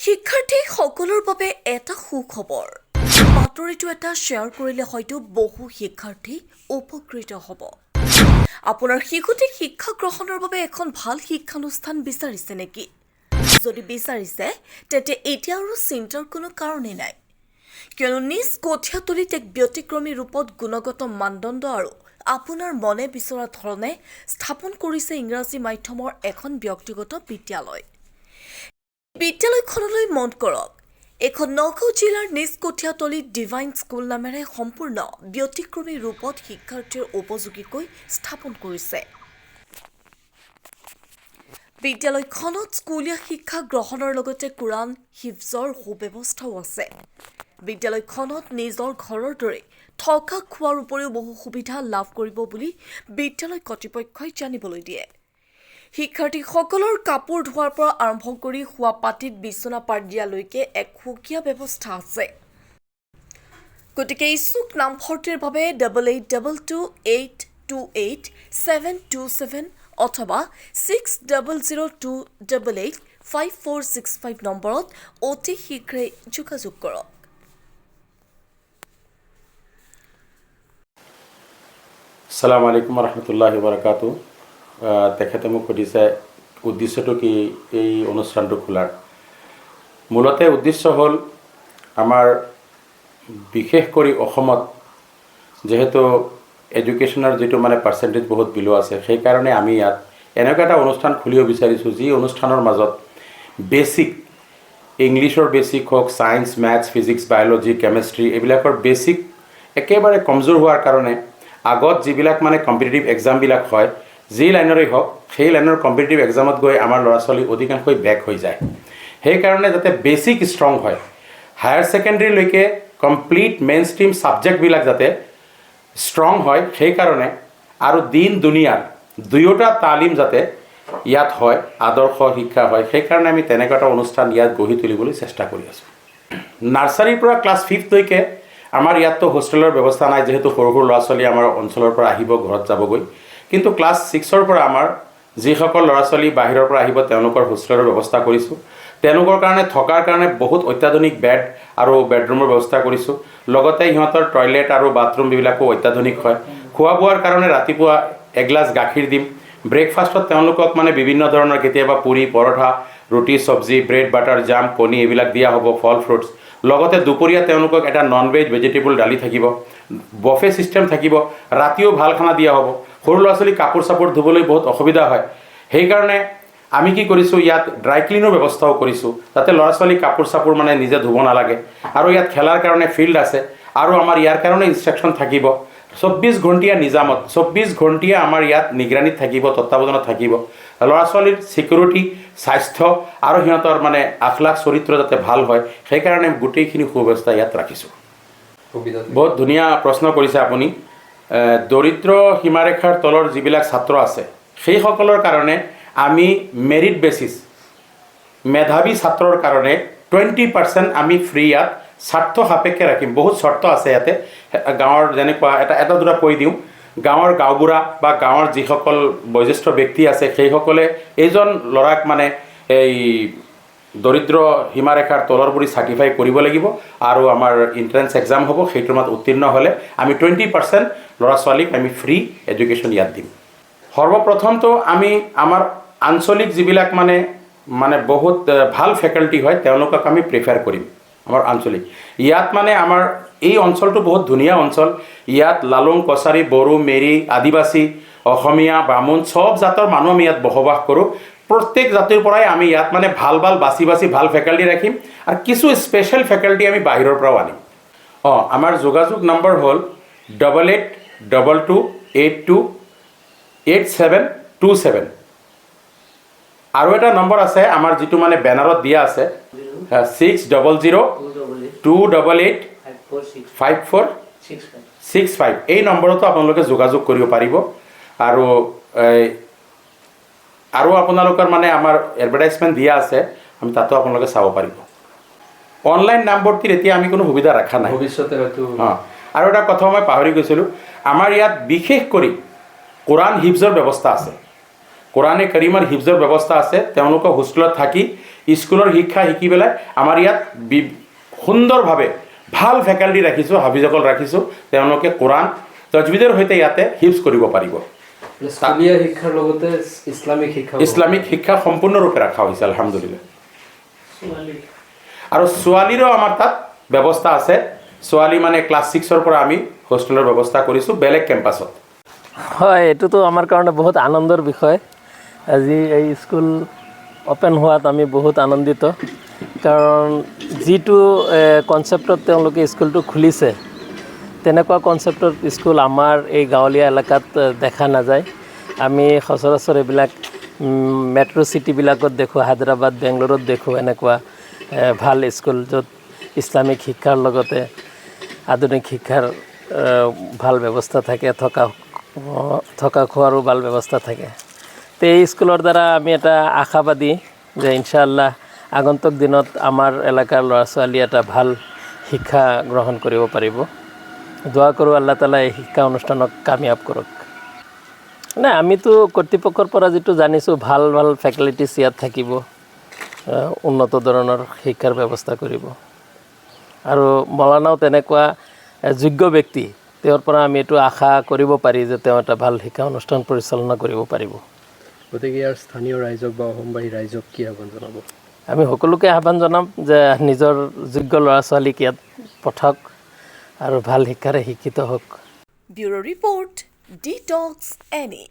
শিক্ষাৰ্থীসকলৰ বাবে এটা সুখবৰ। বাতৰিটো এটা শ্বেয়াৰ কৰিলে হয়তো বহু শিক্ষাৰ্থী উপকৃত হ'ব। আপোনাৰ শিশুটিক শিক্ষা গ্ৰহণৰ বাবে এখন ভাল শিক্ষানুষ্ঠান বিচাৰিছে নেকি? যদি বিচাৰিছে, তেন্তে এতিয়া আৰু চিন্তাৰ কোনো কাৰণেই নাই। কিয়নো নিজ কঠীয়াতলিত এক ব্যতিক্ৰমী ৰূপত গুণগত মানদণ্ড আৰু আপোনাৰ মনে বিচৰা ধৰণে স্থাপন কৰিছে ইংৰাজী মাধ্যমৰ এখন ব্যক্তিগত বিদ্যালয়। বিদ্যালয়খনলৈ মন কৰক। এইখন নগাঁও জিলাৰ নিজ কঠীয়াতলিত ডিভাইন স্কুল নামেৰে সম্পূৰ্ণ ব্যতিক্ৰমী ৰূপত শিক্ষাৰ্থীৰ উপযোগীকৈ স্থাপন কৰিছে। বিদ্যালয়খনত স্কুলীয়া শিক্ষা গ্ৰহণৰ লগতে কোৰাণ হিফজৰ সুব্যৱস্থাও আছে। বিদ্যালয়খনত নিজৰ ঘৰৰ দৰে থকা খোৱাৰ উপৰিও বহু সুবিধা লাভ কৰিব বুলি বিদ্যালয় কৰ্তৃপক্ষই জানিবলৈ দিয়ে। শিক্ষাৰ্থীসকলৰ কাপোৰ ধোৱাৰ পৰা আৰম্ভ কৰি শোৱা পাটিত বিচনা পাত দিয়ালৈকে এক সুকীয়া ব্যৱস্থা আছে। গতিকে ইচ্ছুক নামভৰ্তিৰ বাবে 8822828727 অথবা 6002885465 নম্বৰত অতি শীঘ্ৰে যোগাযোগ কৰক। আসসালামু আলাইকুম ৰহমতুল্লাহি বৰকাতু। তেখেতে মোক সুধিছে উদ্দেশ্যটো কি এই অনুষ্ঠানটো খোলাৰ। মূলতে উদ্দেশ্য হ'ল, আমাৰ বিশেষ কৰি অসমত যিহেতু এডুকেশ্যনৰ যিটো মানে পাৰ্চেণ্টেজ বহুত বিল' আছে, সেইকাৰণে আমি ইয়াত এনেকুৱা এটা অনুষ্ঠান খুলিব বিচাৰিছোঁ, যি অনুষ্ঠানৰ মাজত বেছিক ইংলিছৰ বেছিক হওক, science, maths, physics, biology, chemistry, এইবিলাকৰ বেছিক একেবাৰে কমজোৰ হোৱাৰ কাৰণে আগত যিবিলাক মানে কম্পিটিটিভ এক্সামবিলাক হয়, যি লাইনৰেই হওক, সেই লাইনৰ কম্পিটিটিভ এক্সামত গৈ আমাৰ ল'ৰা ছোৱালী অধিকাংশই বেক হৈ যায়। সেইকাৰণে যাতে বেছিক ষ্ট্ৰং হয়, হায়াৰ ছেকেণ্ডেৰীলৈকে কমপ্লিট মেইন ষ্ট্ৰীম ছাবজেক্টবিলাক যাতে ষ্ট্ৰং হয়, সেইকাৰণে আৰু দিন দুনিয়াৰ দুয়োটা তালিম যাতে ইয়াত হয়, আদৰ্শ শিক্ষা হয়, সেইকাৰণে আমি তেনেকুৱা এটা অনুষ্ঠান ইয়াত গঢ়ি তুলিবলৈ চেষ্টা কৰি আছোঁ। নাৰ্চাৰীৰ পৰা ক্লাছ ফিফ্থলৈকে আমাৰ ইয়াততো হোষ্টেলৰ ব্যৱস্থা নাই, যিহেতু সৰু সৰু ল'ৰা ছোৱালী আমাৰ অঞ্চলৰ পৰা আহিব, ঘৰত যাবগৈ। কিন্তু ক্লাছ ছিক্সৰ পৰা আমাৰ যিসকল ল'ৰা ছোৱালী বাহিৰৰ পৰা আহিব, তেওঁলোকৰ হোষ্টেলৰ ব্যৱস্থা কৰিছোঁ। তেওঁলোকৰ কাৰণে থকাৰ কাৰণে বহুত অত্যাধুনিক বেড আৰু বেডৰুমৰ ব্যৱস্থা কৰিছোঁ। লগতে সিহঁতৰ টয়লেট আৰু বাথৰুমবিলাকো অত্যাধুনিক হয়। খোৱা বোৱাৰ কাৰণে ৰাতিপুৱা এগিলাচ গাখীৰ দিম। ব্ৰেকফাষ্টত তেওঁলোকক মানে বিভিন্ন ধৰণৰ কেতিয়াবা পুৰি, পৰঠা, ৰুটি, চব্জি, ব্ৰেড, বাটাৰ, জাম, কণী এইবিলাক দিয়া হ'ব, ফল, ফ্ৰুটছ। লগতে দুপৰীয়া তেওঁলোকক এটা নন ভেজ, ভেজিটেবল, দালি থাকিব, বফে ছিষ্টেম থাকিব। ৰাতিও ভাল খানা দিয়া হ'ব। সৰু ল'ৰা ছোৱালী কাপোৰ চাপোৰ ধুবলৈ বহুত অসুবিধা হয়, সেইকাৰণে আমি কি কৰিছোঁ, ইয়াত ড্ৰাই ক্লিনৰ ব্যৱস্থাও কৰিছোঁ, যাতে ল'ৰা ছোৱালী কাপোৰ চাপোৰ মানে নিজে ধুব নালাগে। আৰু ইয়াত খেলাৰ কাৰণে ফিল্ড আছে আৰু আমাৰ ইয়াৰ কাৰণে ইনষ্ট্ৰাকশ্যন থাকিব। 24 ঘণ্টীয়া নিজামত, 24 ঘণ্টীয়া আমাৰ ইয়াত নিগৰানীত থাকিব, তত্বাৱধানত থাকিব। ল'ৰা ছোৱালীৰ ছিকিউৰিটি, স্বাস্থ্য আৰু সিহঁতৰ মানে আখলাক, চৰিত্ৰ যাতে ভাল হয়, সেইকাৰণে গোটেইখিনি সুব্যৱস্থা ইয়াত ৰাখিছোঁ। সুবিধা। বহুত ধুনীয়া প্ৰশ্ন কৰিছে আপুনি। দৰিদ্ৰ সীমাৰেখাৰ তলৰ যিবিলাক ছাত্ৰ আছে, সেইসকলৰ কাৰণে আমি মেৰিট বেচিছ মেধাৱী ছাত্ৰৰ কাৰণে 20% আমি ফ্ৰী ইয়াত স্বাৰ্থ সাপেক্ষে ৰাখিম। বহুত চৰ্ত আছে ইয়াতে। গাঁৱৰ যেনেকুৱা এটা এটা দুটা কৈ দিওঁ। গাঁৱৰ গাঁওবুঢ়া বা গাঁৱৰ যিসকল বয়োজ্যেষ্ঠ ব্যক্তি আছে, সেইসকলে এইজন ল'ৰাক মানে এই দৰিদ্ৰ সীমাৰেখাৰ তলৰ বুলি চাৰ্টিফাই কৰিব লাগিব আৰু আমাৰ এণ্ট্ৰেঞ্চ এক্সাম হ'ব। সেইটোৰ মাত উত্তীৰ্ণ হ'লে আমি 20% ল'ৰা ছোৱালীক আমি ফ্ৰী এডুকেশ্যন ইয়াত দিম। সৰ্বপ্ৰথমটো আমি আমাৰ আঞ্চলিক যিবিলাক মানে মানে বহুত ভাল ফেকাল্টি হয়, তেওঁলোকক আমি প্ৰিফাৰ কৰিম। আমাৰ আঞ্চলিক ইয়াত মানে আমাৰ এই অঞ্চলটো বহুত ধুনীয়া অঞ্চল। ইয়াত লালুং, কছাৰী, বড়ো, মেৰি, আদিবাসী, অসমীয়া, বামুণ, চব জাতৰ মানুহ আমি ইয়াত বসবাস কৰোঁ। প্ৰত্যেক জাতিৰ পৰাই আমি ইয়াত মানে ভাল ভাল বাছি বাছি ভাল ফেকাল্টি ৰাখিম আৰু কিছু স্পেচিয়েল ফেকাল্টি আমি বাহিৰৰ পৰাও আনিম। আমাৰ যোগাযোগ নম্বৰ হ'ল 8822828727। আৰু এটা নম্বৰ আছে আমাৰ, যিটো মানে বেনাৰত দিয়া আছে, 600288 5465। এই নম্বৰতো আপোনালোকে যোগাযোগ কৰিব পাৰিব। আৰু এই, আৰু আপোনালোকৰ মানে আমাৰ এডভাৰটাইজমেণ্ট দিয়া আছে, আমি তাতো আপোনালোকে চাব পাৰিব। অনলাইন নামভৰ্তিৰ এতিয়া আমি কোনো সুবিধা ৰখা নাই। ভৱিষ্যতে হয়তো। আৰু এটা কথা মই পাহৰি গৈছিলোঁ। আমাৰ ইয়াত বিশেষ কৰি কোৰাণ হিফজৰ ব্যৱস্থা আছে, কোৰাণে কৰিমৰ হিফজৰ ব্যৱস্থা আছে। তেওঁলোকক হোষ্টেলত থাকি স্কুলৰ শিক্ষা শিকি পেলাই আমাৰ ইয়াত সুন্দৰভাৱে ভাল ফেকাল্টি ৰাখিছোঁ, হাফিজসকল ৰাখিছোঁ। তেওঁলোকে কোৰাণ তজবিদৰ সৈতে ইয়াতে হিফজ কৰিব পাৰিব। স্কুলীয়া শিক্ষাৰ লগতে ইছলামিক শিক্ষা। ইছলামিক শিক্ষা সম্পূৰ্ণৰূপে ৰখা হৈছে, আলহামদুলিল্লাহ। আৰু ছোৱালীৰো আমাৰ তাত ব্যৱস্থা আছে। ছোৱালী মানে ক্লাছ 6ৰ পৰা আমি হোষ্টেলৰ ব্যৱস্থা কৰিছোঁ বেলেগ কেম্পাছত। হয়, এইটোতো আমাৰ কাৰণে বহুত আনন্দৰ বিষয়। আজি এই স্কুল অ'পেন হোৱাত আমি বহুত আনন্দিত, কাৰণ যিটো কনচেপ্টত তেওঁলোকে স্কুলটো খুলিছে, তেনেকুৱা কনচেপ্টত স্কুল আমাৰ এই গাঁৱলীয়া এলেকাত দেখা নাযায়। আমি সচৰাচৰ এইবিলাক মেট্ৰ' চিটিবিলাকত দেখোঁ, হায়দৰাবাদ, বেংগলোৰত দেখোঁ এনেকুৱা ভাল স্কুল, য'ত ইছলামিক শিক্ষাৰ লগতে আধুনিক শিক্ষাৰ ভাল ব্যৱস্থা থাকে, থকা খোৱাৰো ভাল ব্যৱস্থা থাকে। তো এই স্কুলৰ দ্বাৰা আমি এটা আশাবাদী যে ইনশাআল্লাহ আগন্তুক দিনত আমাৰ এলেকাৰ ল'ৰা ছোৱালীয়ে এটা ভাল শিক্ষা গ্ৰহণ কৰিব পাৰিব। দোৱা কৰোঁ, আল্লাহ তালা এই শিক্ষা অনুষ্ঠানক কামিয়াব কৰক। নাই, আমিতো কৰ্তৃপক্ষৰ পৰা যিটো জানিছোঁ, ভাল ভাল ফেকাল্টিছ ইয়াত থাকিব, উন্নত ধৰণৰ শিক্ষাৰ ব্যৱস্থা কৰিব আৰু মৌলানাও তেনেকুৱা যোগ্য ব্যক্তি। তেওঁৰ পৰা আমি এইটো আশা কৰিব পাৰি যে তেওঁ এটা ভাল শিক্ষা অনুষ্ঠান পৰিচালনা কৰিব পাৰিব। গতিকে ইয়াৰ স্থানীয় ৰাইজক বা অসমবাসী ৰাইজক কি আহ্বান জনাব? আমি সকলোকে আহ্বান জনাম যে নিজৰ যোগ্য ল'ৰা ছোৱালীক ইয়াত পঠাওক আৰু ভাল শিক্ষাৰে শিক্ষিত হওক। Bureau report, Detox any.